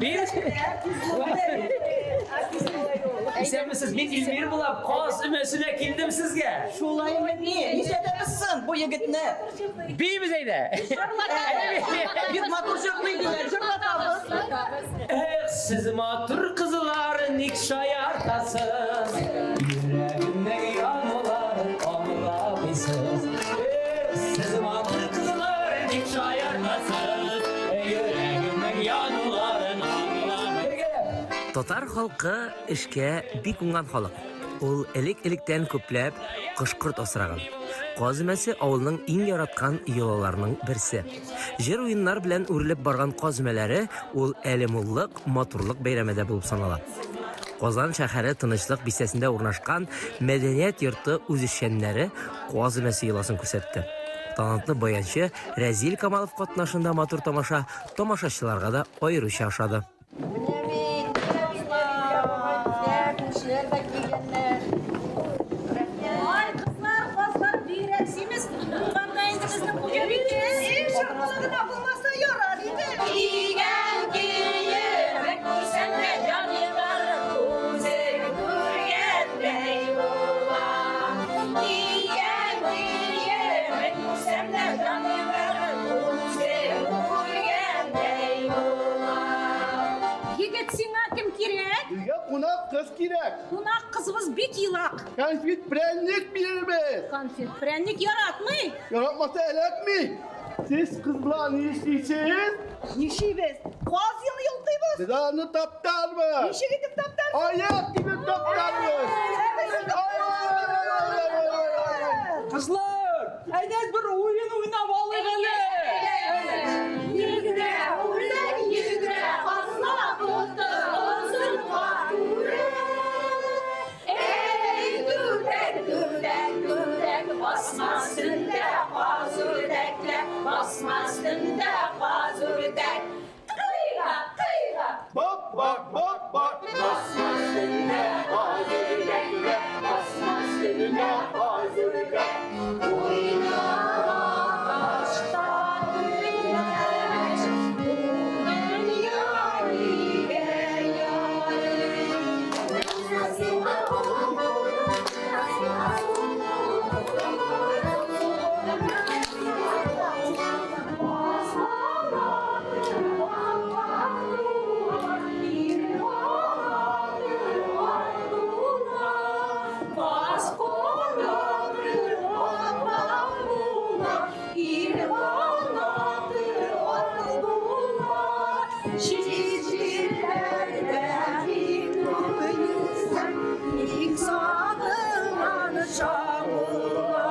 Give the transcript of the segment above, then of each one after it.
Мин Исәнмесез, мин Илмир булам. Каз өмәсенә килдем сезгә. Шулаймыни? Нишләтәбез соң бу егетне? Биибез әйдә. Бик матур җырлый диләр, җырлатабыз. Эх, сез матур кызлар, ник шаяртасыз? Йөрәгемнең януларын аңламыйсыз. Эх, сез матур кызлар, ник шаяртасыз? Йөрәгемнең януларын аңламыйсыз. Татар халкы эшкә бик уңган халык. Ул элек-электән күпләп кош-корт асраган. Каз өмәсе авылның иң яраткан йолаларының берсе. Җыр-уеннар белән үрелеп барган каз өмәләре ул әле муллык, матурлык бәйрәме дә булып санала. Казан шәһәре Тынычлык бистәсендә урнашкан мәдәният йорты үзешчәннәре каз өмәсе йоласын күрсәтте. Талантлы баянчы Рәзил Камалов катнашында матур тамаша тамашачыларга да аеруча ошады. Менә бит, менә бит, безгә күршеләр дә килгәннәр. Рәхмәт. Ай, кызлар, казлар бигрәк симез. Булганда инде безнең хуҗабикә. Шырпылы гына булмаса ярар иде. Кигән киемен күрсәң дә җан елар, үзең күргәндәй була. Кигән киемен күрсәм дә җан елар, үзең күргәндәй була. Егет, сиңа кем кирәк? Безгә кунак кыз кирәк. Кунак кызыбыз бик елак. Конфет, прәннек бирербез. Конфет, прәнник яратмый. Яратмаса эләкми. Сез кыз белән ни эшлисез? Нишлибез? Каз йоны йолкыйбыз. Без аны таптарбыз. Ничек итеп таптарсың? Аяк тибеп таптарбыз. Кызлар, әйдәгез бер уен уйнап алыйк әле. Йөгерә үрдәк, йөгерә казна боты озынга күрә. Эй, дүрдәк, дүрдәк, дүрдәк, басма өстендә каз үрдәкләр, басма өстендә каз үрдәк. Кыйга, кыйга. Бак, бак, бак, бак. Басма өстендә каз үрдәкләр, басма өстендә каз үрдәк. Уйнагач та көлгәч, бу дөнья нигә ярый? Чит җирләрдә мин йөрсәм, бик сагынган чагыма.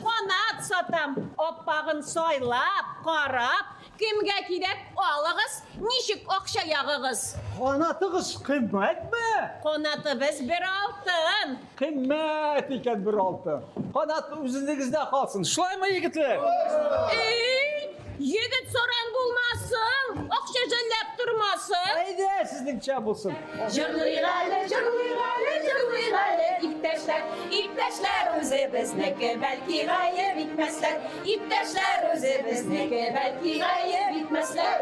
Канат сатам, аппагын сайлап, карап, кемгә кирәк алыгыз, ничек акча ягыгыз? Канатыгыз кыйммәтме? Канатыбыз бер алтын. Кыйммәт икән бер алтын. Канат үзегездә калсын. Шулаймы, егетләр? Эй, егет саран булмасын, акча жәлләп тормасын. Әйдә, сезнеңчә булсын. Җырлыйк әле, җырлыйк әле, җырлыйк әле, иптәшләр, иптәшләр үзебезнеке, бәлки гаеп итмәсләр, иптәшләр үзебезнеке, бәлки гаеп итмәсләр.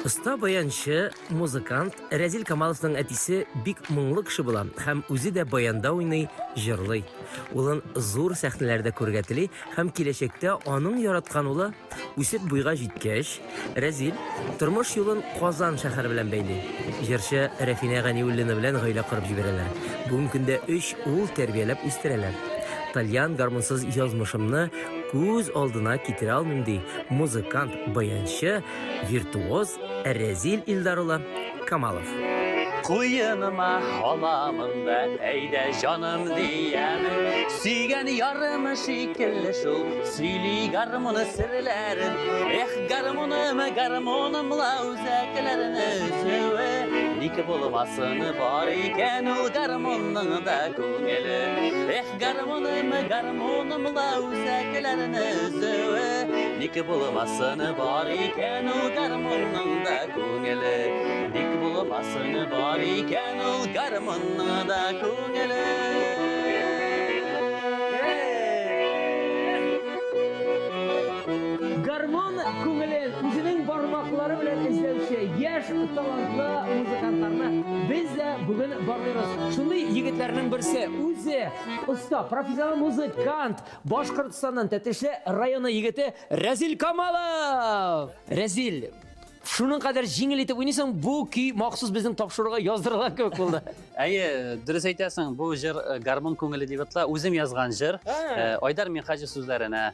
Оста баянчы, музыкант Рәзил Камаловның әтисе бик моңлы кеше була һәм үзе дә баянда уйный, җырлый. Улын зур сәхнәләрдә күрергә тели һәм киләчәктә аның яраткан улы үсеп буйга җиткәч, Рәзил тормыш юлын Казан шәһәре белән бәйли. Җырчы Рәфинә Ганиуллина белән гаилә корып җибәрәләр. Бүгенге көндә өч ул тәрбияләп үстерәләр. Тальян гармунсыз язмышымны күз алдына китерә алмыйм, ди музыкант, баянчы, виртуоз Рәзил Илдар улы Камалов. Куеныма аламын да, әйдә җаным диямен. Сөйгән ярым шикелле шул, сөйли гармуны серләрен. Эх, гармуным, гармуным ла үзәкләрен өзүе. Ник булмасын бар икән ул гармунның да күңеле. Эх, гармуным, гармуным ла үзәкләрен өзүе. Ник булмасын бар икән ул гармунның да күңеле. Ник булмасын бар икән ул гармунның да күңеле. Күңелен үзенең бармаклары белән эзләүче яшь талантлы музыкантларны без дә бүген барлыйбыз. Шундый егетләрнең берсе үзе оста, профессионал музыкант, Башкортстаннан Тәтешле районы егете Рәзил Камалов. Рәзил, шуның кадәр җиңел итеп уйныйсың, бу көй махсус безнең тапшыруга яздырылган кебек булды. Әйе, дөрес әйтәсең, бу җыр э, гармун күңеле дип атала, үзем язган җыр. Э, Айдар Минхаҗев сүзләренә.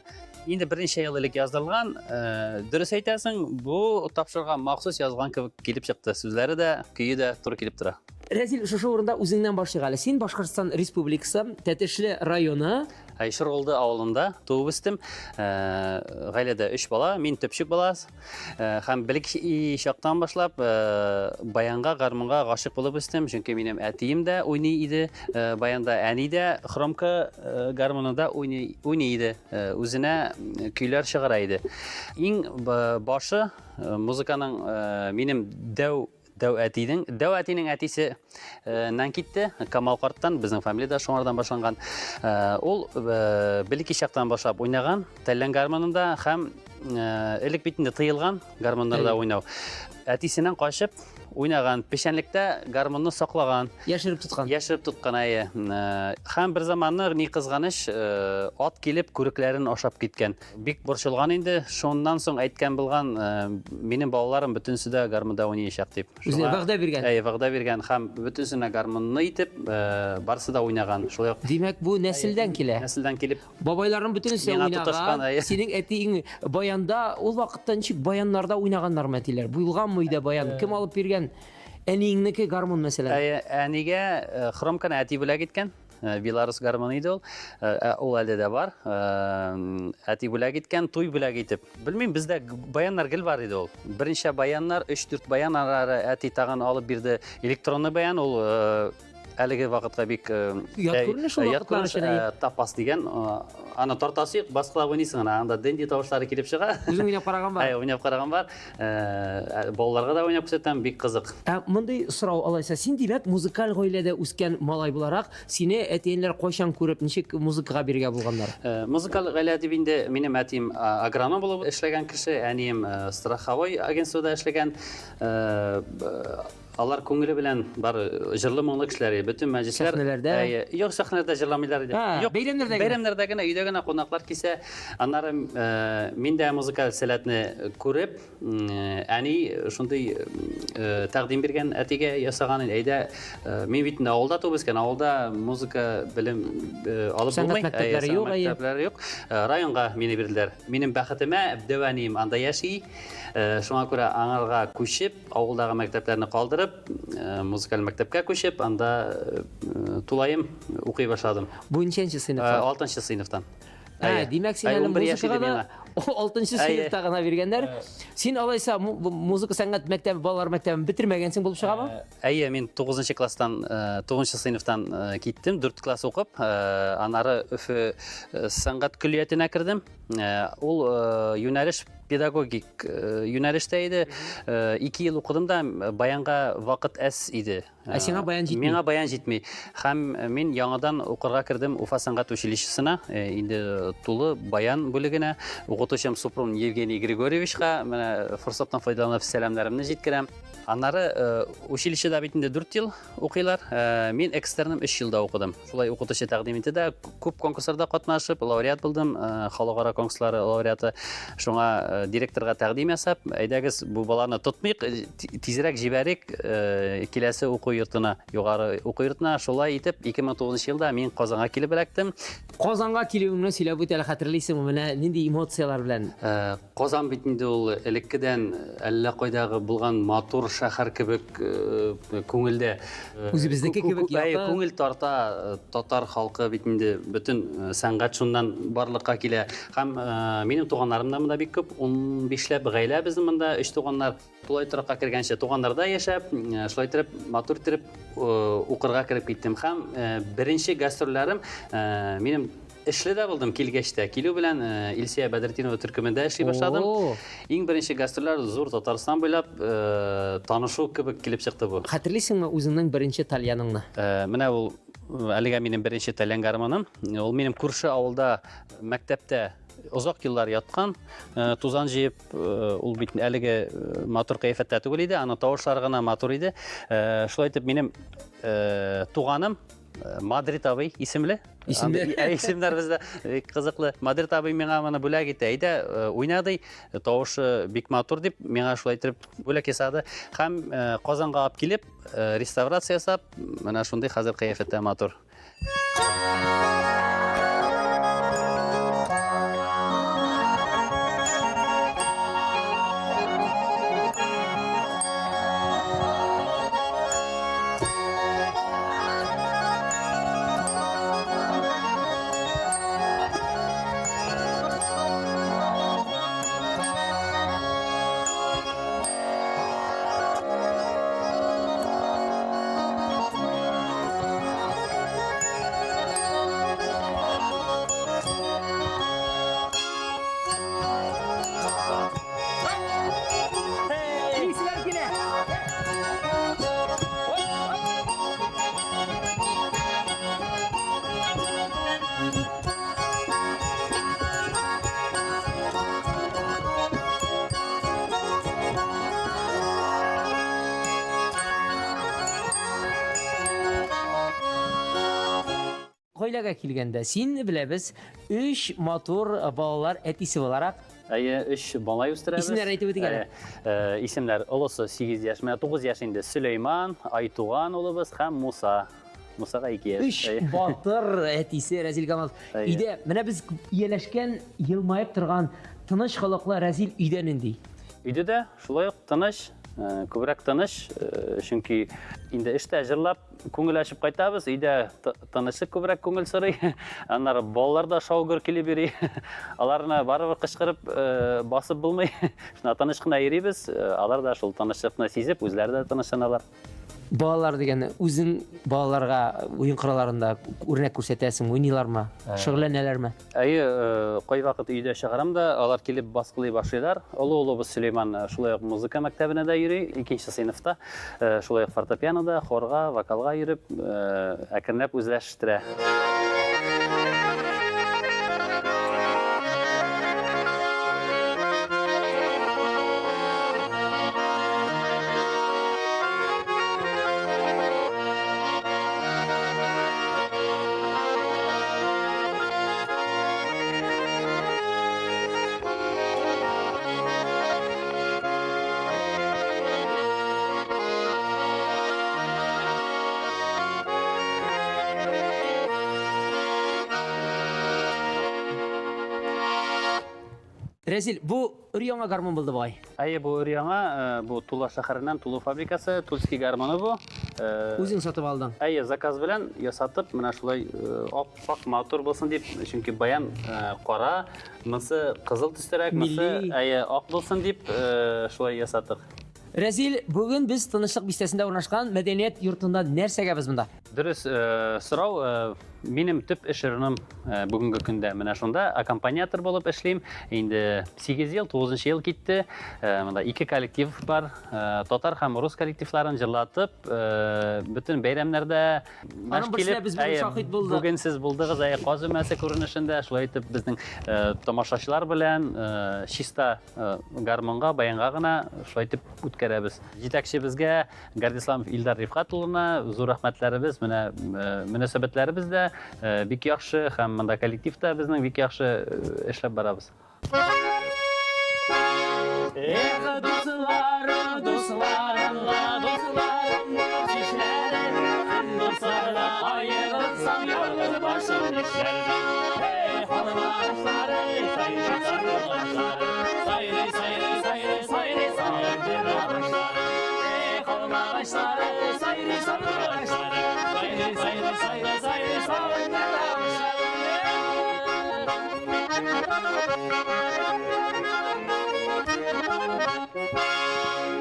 Инде берничә ел элек яздырылган, э, дөрес әйтәсең, бу тапшыруга махсус язган кебек килеп чыкты. Сүзләре дә, көе дә туры килеп тора. Рәзил, шушы урында үзеңнән башлыйк әле. Син Башкортстан Республикасы Тәтешле районы Әй, Шыргылды авылында туып үстем. Гаиләдә өч бала, мин төпчек бала. Һәм бәләкәй чактан башлап баянга, гармунга гашыйк булып үстем, чөнки минем әтием дә уйный иде баянда, әни дә хромка гармунында уйный, уйный иде, үзенә көйләр чыгара иде. Иң башы музыканың минем дәү Дәү әтинең, дәү әтинең әтисе нән китте, Камал карттан, безнең фамилия дә шуңардан башланган. Ул бәләкәй чактан башлап уйнаган тальян гармонында һәм элек бит инде тыелган гармоннарда уйнау. Әтисеннән качып уйнаган, печәнлектә гармонны саклаган. Яшереп тоткан. Яшереп тоткан, әйе. Һәм бер заманны, ни кызганыч, ат килеп күрекләрен ашап киткән. Бик борчылган инде. Шуннан соң әйткән булган, э, минем балаларым бөтенесе дә гармунда уйнаячак дип. Үзенә вәгъдә биргән. Әйе, вәгъдә биргән һәм бөтенесенә гармунны итеп, э, барысы да уйнаган. Шулай ук Димәк, бу нәселдән килә. Нәселдән килеп. Бабайларның бөтенесе Миңа тоташкан, уйнаган. әйе. Синең әтиең баянда, ул вакытта ничек баяннарда уйнаганнармы әтиләр? Булганмы өйдә баян? Кем алып биргән? Әниеңнеке гармун, мәсәлән. Әйе, әнигә э, хромканы әти бүләк иткән. Э, Беларус гармоны иде ул. Э, э, ул әле дә бар. Әти бүләк иткән, туй бүләк итеп. Белмим, бездә баяннар гел бар иде ул. Берничә баяннар, 3-4 баян арары әти тагын алып бирде. Электронный баян ул әлеге вакытка бик ят күренеш ул вакытлар өчен. Тапас дигән, аны тартасы юк, баскылап уйныйсың гына, анда денди тавышлары килеп чыга. Үзең уйнап караган бар. Әй, уйнап караган бар. Балаларга да уйнап күрсәтәм, бик кызык. Ә мондый сорау алайса, син димәк, музыкаль гаиләдә үскән малай буларак, сине әти-әниләр кайчан күреп, ничек музыкага бирергә булганнар? Музыкаль гаилә дип инде минем әтием агроном булып эшләгән кеше, әнием страховой агентствода эшләгән. Алар күңеле белән бар җырлы моңлы кешеләр иде. Бөтен мәҗлесләр. Сәхнәләрдә? Әйе. Юк, сәхнәләрдә җырламыйлар иде. Юк, бәйрәмнәрдә генә. Бәйрәмнәрдә генә, өйдә генә кунаклар килсә. Аннары мин дә музыкаль сәләтне күреп, әни шундый тәкъдим биргән әтигә ясаган иде. Әйдә, мин бит инде авылда туып үскән, авылда музыка белем алып булмый. Сәнгать мәктәпләре юк, әйе. Мәктәпләре юк. Районга мине бирделәр. Минем бәхетемә, дәү әнием анда яши. Шуңа күрә аңарга күчеп, Авылдагы мәктәпләрне калдырып, э, музыкаль мәктәпкә күчеп, анда э, тулаем укый башладым. Бу ничәнче сыйныфта? Э, алтынчы сыйныфтан. Ә, димәк, син әле музыкага да алтынчы сыйныфта гына биргәннәр. Син алайса музыка сәнгать мәктәбе, балалар мәктәбен бетермәгәнсең булып чыгамы? Әйе, мин 9 класстан, 9 сыйныфтан киттем, 4 класс укып, аннары Өфе сәнгать көллиятенә кердем. Ул юнәлеш педагогик э, юнәлештә иде. 2 э, ел укыдым да, баянга вакыт әз иде. Ә сиңа баян җитми? Миңа баян җитми. Һәм мин яңадан укырга кердем Уфа сәнгать училищесына, инде тулы баян бүлегенә. Укытучым Супрун Евгений Григорьевичка менә форсаттан файдаланып сәламнәремне җиткерәм. Аннары училищеда бит инде 4 ел укыйлар. Мин экстерном 3 елда укыдым. Шулай укытучы тәкъдим итте дә, күп конкурсларда катнашып, лауреат булдым, э, халыкара конкурслары лауреаты. Шуңа э, директорга тәкъдим ясап, әйдәгез, бу баланы тотмыйк, э, тизрәк җибәрик киләсе уку йортына, югары уку йортына. Шулай итеп, 2009 елда мин Казанга килеп эләктем. Казанга килүеңне сөйләп үт әле, хәтерлисеңме, менә нинди эмоцияләр белән? Казан бит инде ул элеккедән әллә кайдагы булган матур шәһәр кебек э, күңелдә. Э, Үзебезнеке кебек якын. Күңел тарта э, татар халкы бит инде бөтен сәнгать шуннан барлыкка килә. Һәм минем туганнарым да монда бик күп, 15ләп гаилә безнең монда, өч туганнар. Тулай торакка кергәнче туганнарда яшәп, шулай итеп матур итеп укырга кереп киттем. Һәм беренче гастрольләрем минем эшле дә булдым килгәч тә. Килү белән Илсөя Бәдретдинова төркемендә эшли башладым. Иң беренче гастрольләр зур Татарстан буйлап танышу кебек килеп чыкты бу. Хәтерлисеңме үзеңнең беренче тальяныңны? Менә ул әлегә минем беренче тальян гармоным. Ул минем күрше авылда мәктәптә. озак еллар яткан, тузан җыеп, ул бит әлеге матур кыяфәттә түгел иде, аның тавышлары гына матур иде. Шулай итеп, минем туганым Мадрид абый исемле. Исемнәр. Исемнәр бездә бик кызыклы. Мадрид абый миңа моны бүләк итте. Әйдә, уйна ди. Тавышы бик матур дип, миңа шулай итеп бүләк ясады. Һәм Казанга алып килеп, реставрация ясап, менә шундый хәзер кыяфәттә матур. Исләр килә. Гаиләгә килгәндә, син беләбез, өч матур балалар әтисе буларак. Әйе, өч бала үстерәбез. Исемнәр әйтеп үтик әле. Әйе, исемнәр олысы 8 яшь, менә 9 яшь инде Сөләйман, Айтуган улыбыз һәм Муса. Мусага 2 яшь. Өч батыр әтисе Рәзил Камалов. Өйдә менә без ияләшкән, елмаеп торган тыныч холыклы Рәзил өйдә нинди? Өйдә дә шулай ук тыныч, күбрәк тыныч, чөнки инде эштә җырлап, күңел ачып кайтабыз, өйдә тынычлык күбрәк күңел сорый. Аннары балалар да шау-гөр килеп йөри. Аларны барыбер кычкырып басып булмый. Шуңа тыныч кына йөрибез. Алар да шул тынычлыкны сизеп, үзләре дә тынычланалар. Балалар дигәндә, үзең балаларга уен коралларында үрнәк күрсәтәсең, уйныйлармы, шөгыльләнәләрме? Әйе, кайвакыт өйдә чыгарам да, алар килеп баскылый башлыйлар. Олы улыбыз Сөләйман шулай ук музыка мәктәбенә дә йөри, икенче сыйныфта. Шулай ук фортепианода, хорга, вокалга йөреп, әкренләп үзләштерә. Рәзил, бу өр-яңа гармун булды бугай. Әйе, бу өр-яңа, бу Тула шәһәреннән, Тулу фабрикасы, Тульский гармоны бу. Үзең сатып алдың? Әйе, заказ белән ясатып, менә шулай ап-ак матур булсын дип, чөнки баян кара, монысы кызыл төстәрәк, монысы әйе, ак булсын дип, шулай ясаттык. Рәзил, бүген без Тынычлык бистәсендә урнашкан мәдәният йортында нәрсәгә без монда? Дөрес сорау. Минем төп эш урыным бүгенге көндә менә шунда, аккомпаниатор булып эшлим. Инде 8 ел, 9 ел китте. Монда ике коллектив бар. Татар һәм рус коллективларын җырлатып, бөтен бәйрәмнәрдә Аның берсенә без бүген шаһит булдык. Бүген сез булдыгыз, әйе, каз өмәсе күренешендә. Шулай итеп безнең тамашачылар белән чиста гармунга, баянга гына шулай итеп үткәрәбез. Җитәкчебезгә Гардисламов Илдар Рифкат улына зур рәхмәтләребез, менә мөнәсәбәтләребез дә бик яхшы һәм монда коллектив та безнең бик яхшы эшләп барабыз. Эх, дусларым, дусларым, дусларым, дус-ишләрем, дуслардан аерылсам, ялгыз башым нишләрмен? Эх, алмагачлары, сайрый сандугачлары, сайрый, сайрый, сайрый, сайрый сандугачлары. Эх, алмагачлары, сайрый сандугачлары, сайрый, сайрый, сайрый, сайрый сандугачлары.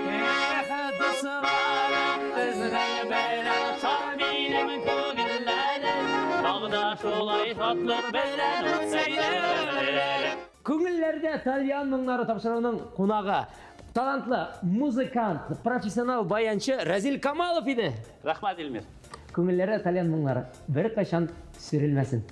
Эх, дусларым, безнең белән шар минем күңелләрем, Тагда шулай шатлык белән үтсәйләр. Күңелләрдә тальян моңнары тапшыруының кунагы, талантлы музыкант, профессионал баянчы Рәзил Камалов иде. Рәхмәт, Илмир. Күңелләрдә тальян моңнары беркайчан сүрелмәсен.